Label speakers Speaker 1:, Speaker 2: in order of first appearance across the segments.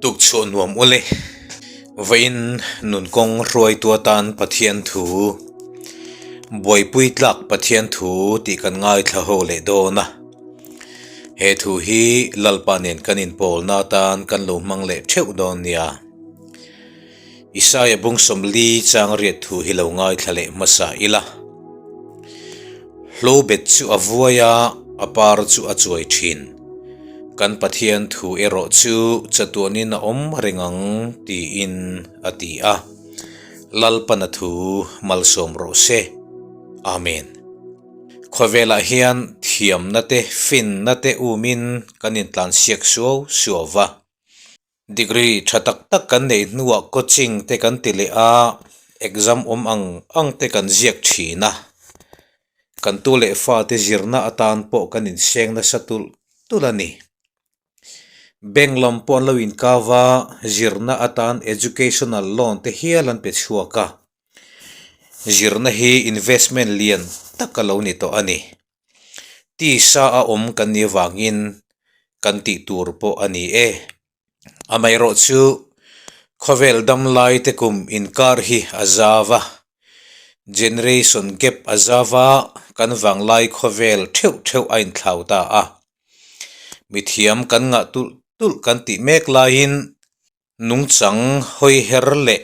Speaker 1: Tukchhuah nuam ule. Vawiin nun kawng hruaitu atan Pathian thu, buaipui tlak Pathian thu tih kan ngaithla ho leh dawn a. He thu hi Lalpa nen kan inpawlna atan kan lo hmang leh theuh dawn nia. Isaia bung sawmli chang riat thu hi lo ngaithla leh hmasa ila. Hlobet chu a vuai a, a par chu a chuai thin. Kan Pathian thu erawh chu chatuanin a awm reng ang tiin a ti a. Lalpana thu malsawm rawh se. Amen. Khawvelah hian thiamna te, finna te umin kan intlansiak suau suau va. Degree tha tak tak kan neih hnuah coaching te kan ti leh a, exam awm ang ang te kan ziak thin a. Kan tu leh fate zirna atan pawh kan inseng nasa tulh tulh a ni. Bank lam pawh an lo inkau a, zirna atan educational loan te hial an pe chhuak a. Zirna hi investment lian tak a lo ni tawh a ni. Tisa a awm kan nih avangin kan tih tur pawh a ni e. Amaherawh chu khawvel dam lai te kum inkar hi a zau a, generation gap a zau a, kan vanglai khawvel theuh theuh a inthlau ta a. Mithiam kan ngah tulh tulh kan tih mek laiin Nungchang hawi her leh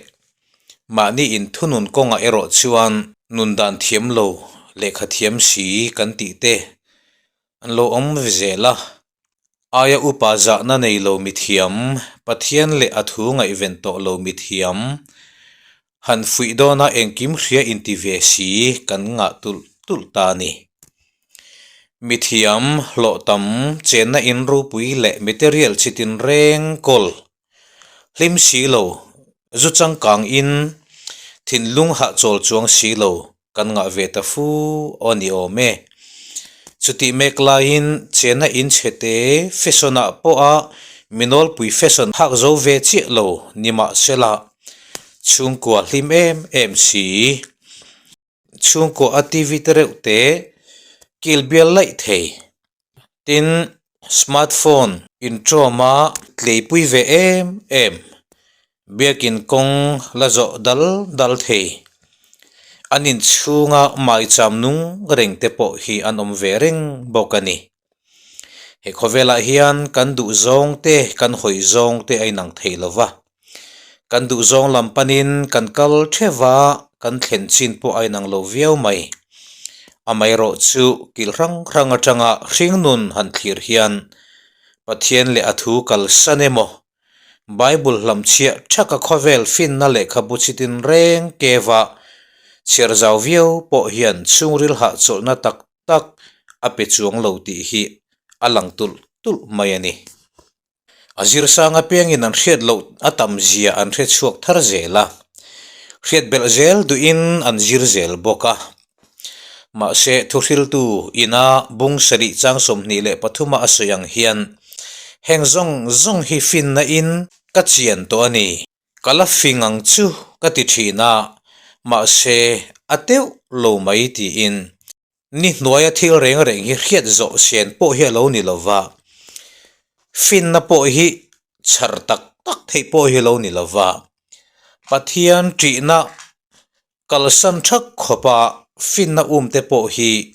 Speaker 1: mahni inthunun kawngah erawh chuan nun dan thiam lo lehkha thiam si kan tih te an lo awm ve zel a. Aia upa zahna nei lo mithiam, Pathian leh a thu ngaihven tawh lo mithiam, han fuih dawna engkim hria inti ve si kan ngah tulh tulh ta a ni. Mithiam, hlawh tam, chenna in ropui leh material chi tinreng kawl hlim si lo, zu changkang in thinlung hahchawl chuang si lo kan ngah ve ta fu aw ni awm e. Chutih mek laiin chenna in chhe te fashion ah pawha mi nawlpui fashion hak zo ve chiah lo ni mahsela chhungkua hlim em em si. Chhungkaw a TV te reuh te kil bial laih thei. Tin, smart phone intawm a tleipui ve em em. Biakin kawng la zawh dal dal thei. An inchhunga maicham nung reng te pawh hi an awm ve reng bawk a ni. He khawvelah hian kan duh zawng te kan hawi zawng te a inang thei lo va. Kan duh zawng lam panin kan kal theuh va, kan thlen chin pawh a inang lo viau mai. Amaherawh chu kil hrang hrang atanga hringnun han thlir hian Pathian leh a thu kalsan emaw, Bible hlamchhiah thaka khawvel finna lehkhabu chi tinreng keva chhiar zau viau pawh hian chhungril hahchawlhna tak tak a pe chuang lo tih hi a lang tulh tulh mai a ni. A zirsang apiangin an hriat loh a tam zia an hre chhuak thar zel a, hriat belh zel duhin an zir zel bawk a. Mahse, thuhriltu ina bung sarih chang 23 a a sawi ang hian heng zawng zawng hi finna in ka chian tawh a ni. Ka la fing ang chu ka ti thin a, mahse a teuh lo mai tiin ni hnuaia thil reng reng hi hriat zawh sen pawh hi a lo ni lo va, finna pawh hi chhar tak tak theih pawh hi a lo ni lo va, Pathian ṭihna Kalsan thak khawpa finna um te pawh hi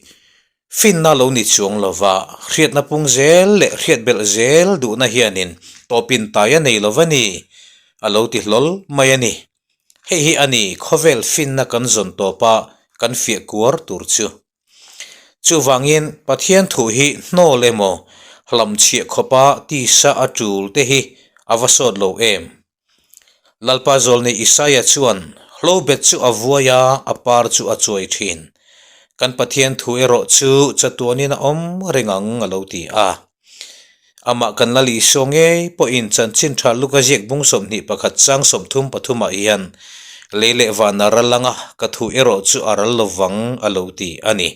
Speaker 1: finna lo ni chuang lova, hriatna pung zel leh hriat belh zel duhna hianin tawpin tai a nei lova ni, a lo ti hlawl mai a ni. Hei hi a ni khawvel finna kan zawn tawpa kan fiah kuar tur chu. Chuvangin Pathian thu hi hnawl emaw hlamchhiah khawpa tisa a tul te hi a va sawt lo em? Lalpa zawlni Isaia chuan, Hlobet chu a vuai a, a par chu a chuai thin. Kan Pathian thu erawh chu chatuanin a awm reng ang a lo ti a. Amah kan Lal Isua ngei pawhin chanchin tha Luka ziak bung 21 chang 33 ah hian, Lei leh van a ral anga ka thu erawh chu a ral lovang a lo ti a ni.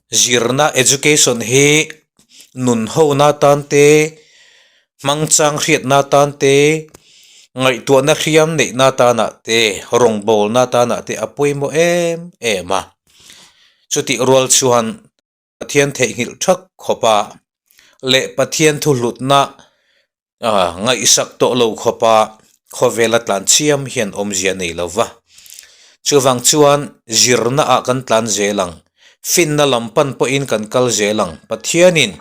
Speaker 1: Zirna, education, hi nun hona tan te, Hmangchang hriatna tan te, ngaihtuahna hriam neihna tanah te, rawngbawlna tanah te a pawimawh em em a. Chutih rual chuan Pathian theihnghilh thak khawpa leh Pathian thuhlutna. Ngaihsak tawh lo khawpa khawvela tlan chiam hian awmzia nei lo va. Chuvang chuan zirna ah kan tlan zel ang, finna lam pan pawhin kan kal zel ang. Pathianin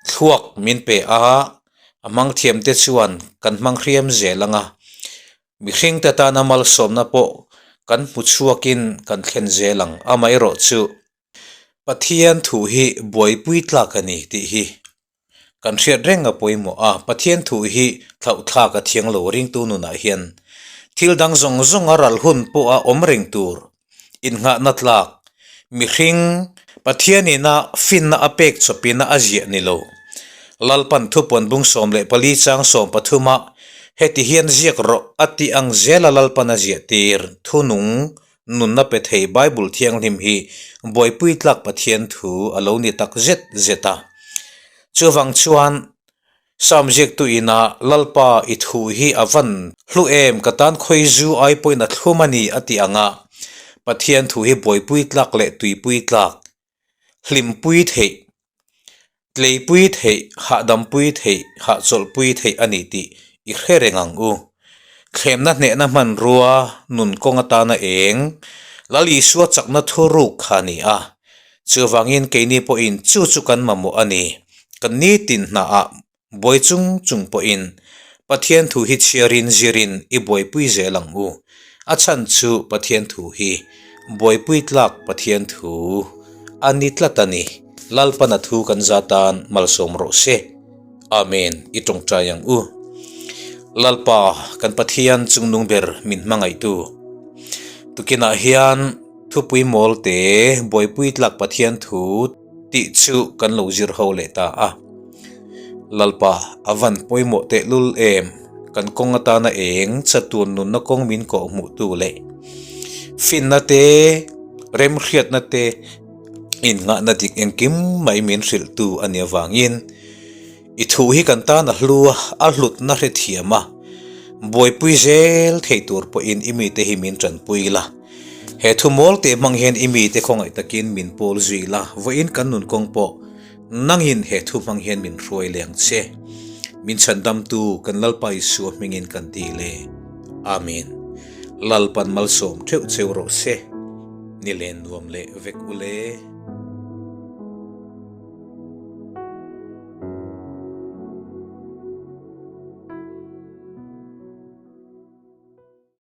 Speaker 1: thluak min pe a, a hmang thiamte chuan kan hmang hriam zel ang a. Mihringte tana malsawmna pawh kan hmu chhuakin kan thlen zel ang. Amaherawhchu Pathian thu hi buaipui tlak a ni tih hi kan hriat reng a pawimawh a, Pathian thu hi thlauhthlak a thiang lo ringtu nunah hian thil dang zawng zawng a ral hun pawh a awm reng tur innghahna tlak mihring Pathianina finna a pek chawpina a ziah ni lo. Lalpan thupuan bung 14 chang 13 ah heti hian ziak rawh a tih ang zela Lalpan a ziah tir thunung Nunna pe thei Bible thianghlim hi buaipui tlak Pathian thu a lo ni tak zet zet a. Chuvang chuan Psalm ziaktu ina Lalpa i thu hi a van hlu em ka tan khawi zu ai pawhin a thlum a ni a tih anga Pathian thu hi buaipui tlak leh tuipui tlak hlimpui theih, tleipui theih, hahdampui theih, hahchawlhpui theih a ni tih i hre reng ang u. Thlemna hnehna hmanrua nun kawng atana eng, Lal Isua chakna thuruk kha a ni a. Chuvangin keini pawhin chu chu kan mamawh a ni. Kan nitin hnaah Buai chung chung pawhin Pathian thu hi chhiarin zirin i buaipui zel ang u. A chhan chu Pathian thu hi buaipui tlak Pathian thu a ni tlat a ni. Lalpana thu kan za tan malsawm rawh se. Amen i tawngtai ang u. Lalpa kan Pathian chungnung ber min hmangaihtu. Tukinah hian thupui mawl te buaipui tlak Pathian thu tih chu kan lo zir ho leh ta a. Lalpa, a van pawimawh tehlul em? Kan kawng atana eng chatuan nunna kawng min kawh hmuhtu leh finna te, remhriatna te, innghahna dik engkim mai min hrilhtu a nih avangin i thu hi kan tan a hlu a, a hlutna hrethiam a, buaipui zel thei tur pawhin i mite hi min tanpui la. He thu mawl teh hmang hian i mite khawngaih takin min pawl zui la, vawiin kan nun kawng pawh nangin he thu hmang hian min hruai leh ang che. Min chhandamtu kan Lalpa Isua hmingin kan ti le. Amen. Lalpan malsawm theuh cheu rawh se. Ni len nuam leh vek u le.